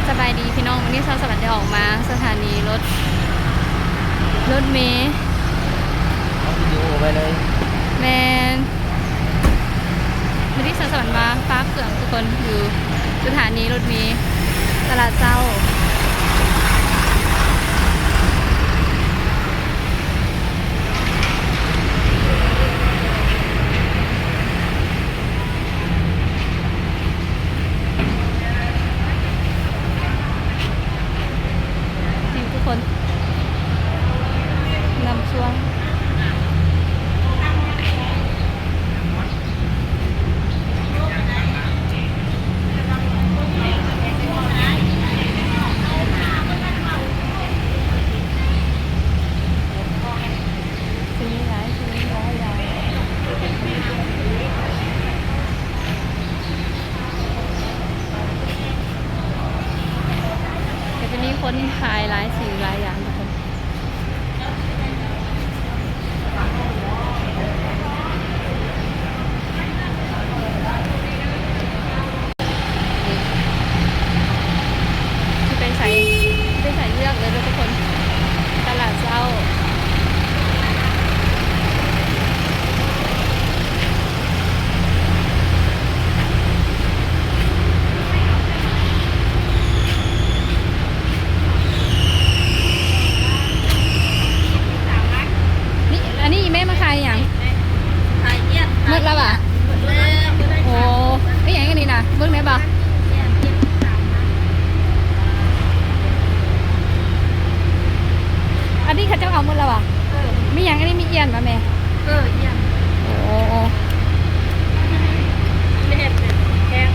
ສະບາຍດີພີ່ນ້ອງ, ມື້ນີ້ສາວສະຫວັນໄດ້ອອກມາສະຖານີລົດ ລົດເມ. ເອົາວິດີໂອໄວ້ເລີຍ. ແມ່ນ. ມື້ນີ້ສາວສະຫວັນມາຝາກເຄື່ອງທຸກຄົນ ຢູ່ສະຖານີລົດເມ ຕະຫຼາດເຊົ້າ. ນີ້ທຸກຄົນ ນ້ຳຖ້ວມ. ກໍຈະມີຄົນຂາຍຫຼາຍສິ່ງຫຼາຍຢ່າງທຸກຄົນ. ຊິໄປໃສ ຊິໄປໃສເລືອກເລີຍເດີທຸກຄົນ. ຕະຫຼາດເຊົ້າ. ນີ້ ອັນນີ້ແມ່ມາຂາຍຫຍັງ? ຂາຍອຽນ. ໝົດແລ້ວຫວາ? ໝົດແລ້ວ. ໂອ້ ອີຫຍັງອັນນີ້ນະ? ເບິ່ງແດ່ບໍ່? ອັນນີ້ເຂົາເຈົ້າເອົາໝົດແລ້ວຫວາ? ເອີ ມີຫຍັງ? ອັນນີ້ມີອຽນບໍ່ແມ່? ເອີ ອຽນ. ໂອ້ ແມ່ນແພງ.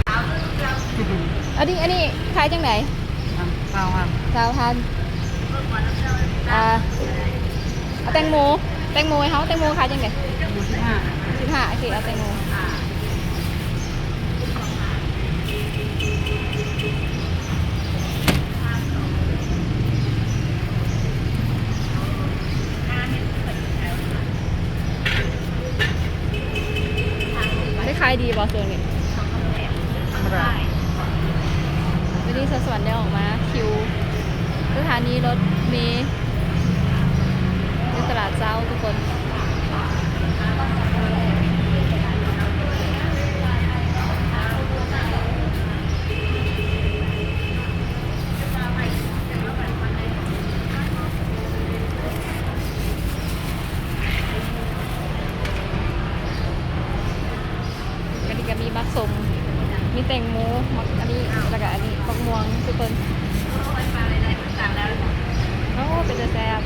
ອັນນີ້ ອັນນີ້ຂາຍຈັ່ງໃດ? ຊາວພັນ. ຊາວພັນ. ອ່າ ເອົາແຕງໂມ ແຕງໂມໃຫ້ເຮົາ. ແຕງໂມຂາຍຈັ່ງໃດ? ໂມສິບຫ້າ. ສິບຫ້າ. ໂອເຄ ເອົາແຕງໂມ. ໄດ້ຂາຍດີບໍ່ຊ່ວງນີ້? ທຳມະດາ. ວັນນີ້ສາວສະຫວັນໄດ້ອອກມາຄິວສະຖານີລົດເມ ຢູ່ຕະຫຼາດເຊົ້າທຸກຄົນ. ອັນນີ້ກໍມີໝາກສົ້ມ ມີແຕງໂມ ໝາກ ອັນນີ້ ແລ້ວກໍອັນນີ້ໝາກມ່ວງທຸກຄົນ. ໂອ້ ເປັນຕາແຊບ.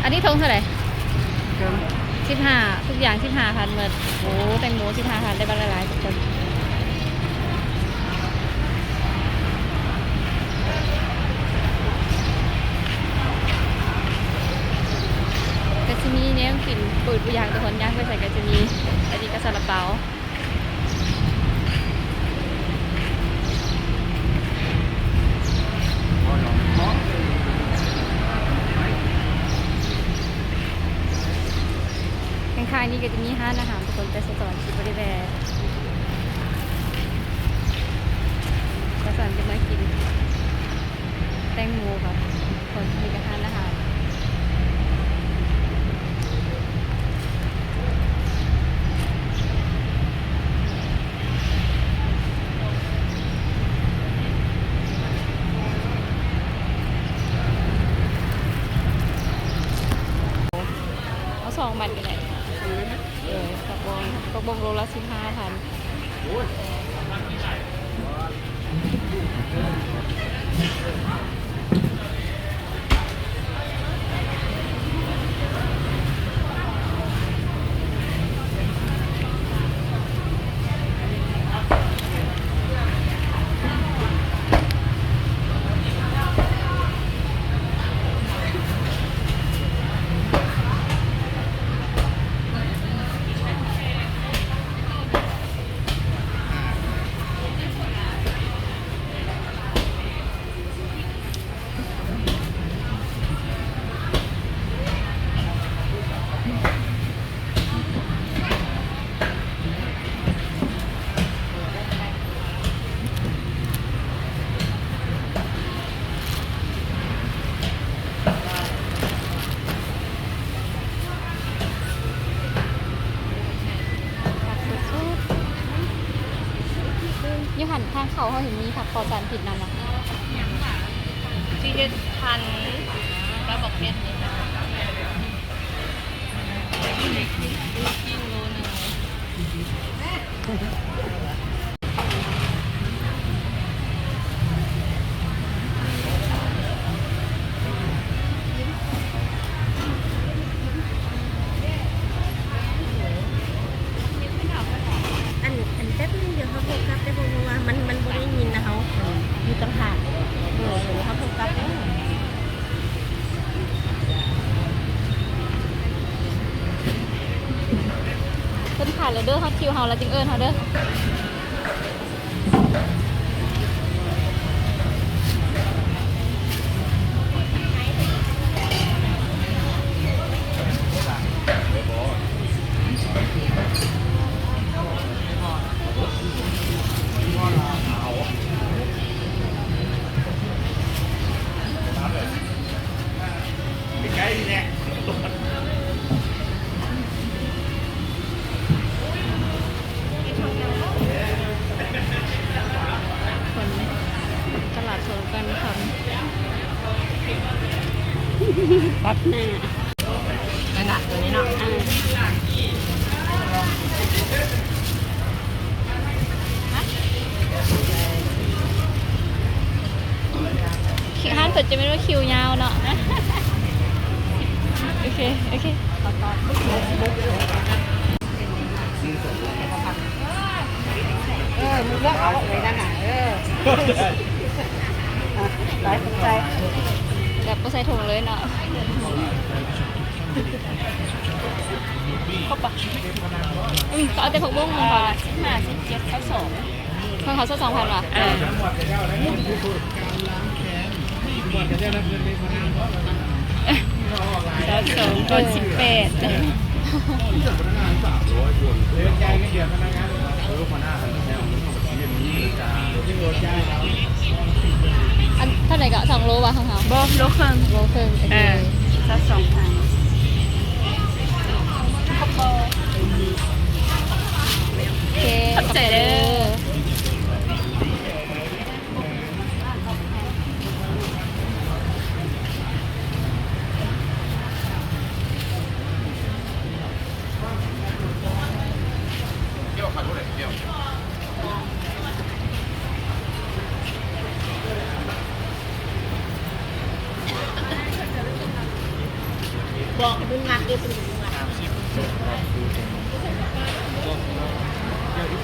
ອັນນີ້ຖົງເທົ່າໃດ? ສິບຫ້າ. ທຸກຢ່າງສິບຫ້າພັນໝົດ. ໂອ້ ແຕງໂມສິບຫ້າພັນ ໄດ້ບັກຫຼາຍໆທຸກຄົນ. ກໍຊິມີແນວກິນ ເປີດບໍ່ຢາກທຸກຄົນ ຍ່າງໄປໃສກໍຈະມີ. ອັນນີ້ກໍຊາລາເປົາ. ຂ້າງໆນີ້ກໍຈະມີຮ້ານອາຫານທຸກຄົນ ແຕ່ສາວສະຫວັນຊິບໍ່ໄດ້ແວ່. ສາວສະຫວັນຈະມາກິນແຕງໂມກັບ ຄົນ ນີ້ກໍຮ້ານອາຫານ. ເອົາສອງມັດກໍໄດ້. ເອີ ຜັກບົ້ງ ຜັກບົ້ງໂລລະສິບຫ້າພັນ. ເ ຫັ້ນທາງເຂົ້າເຮົາເຫັນມີຜັກປອດສານພິດນຳນະ ຊິເຮັດພັນກະບອກເຫັດນີ້ ກິໂລໜຶ່ງ. ອັນ ອັນແປັບໜຶ່ງ ດຽວເຮົາໂທກັບເດີ ເພາະວ່າມັນ ມັນບໍ່ໄດ້ຍິນນະ ເຮົາຢູ່ຕ່າງຫາກ ເອີ ດຽວເຮົາໂທກັບເດີ. ເພິ່ນຂາຍແລ້ວເດີ ຮອດຄິວເຮົາແລ້ວຈຶ່ງເອີ້ນເຮົາເດີ. ໃກ້ໆ ນີ້ແຫຼະ ຄົນຕະຫຼາດໂທກັນຄຳ ຕັດໜ້າ ນັ້ນນະ ຕົວນີ້ເນາະ ເອີ. ຮ້ານເພິ່ນຈະແມ່ນວ່າຄິວຍາວເນາະ. ໂອເຄ ໂອເຄ ເອີ ມຶງເລືອກເອົາເລີຍນັ້ນນະ ເອີ ໄປ ໄປ ແບບບໍ່ໃສ່ຖົງເລີຍເນາະ. ຄົບບໍ່? ອືມ ກໍເອົາແຕ່ຜັກບົ້ງຂອງເຂົານະ ສິບຫ້າ ສິບເຈັດ ຊາວສອງ ຂອງເຂົາຊາວສອງພັນຫວາ? ເອີ ຊາວສອງ ກ່ອນສິບແປດ ເອີ ອັນເທົ່າໃດກໍ ສອງໂລຫວາຂອງເຮົາ? ບໍ່ ໂລເຄິ່ງ ໂລເຄິ່ງ ໂອເຄ ເອີ ຊາວສອງພັນ. ໂອເຄ ຂອບໃຈເດີ. ບອກໃຫ້ເພິ່ນມັກເດີ ເພິ່ນບໍ່ມັກ.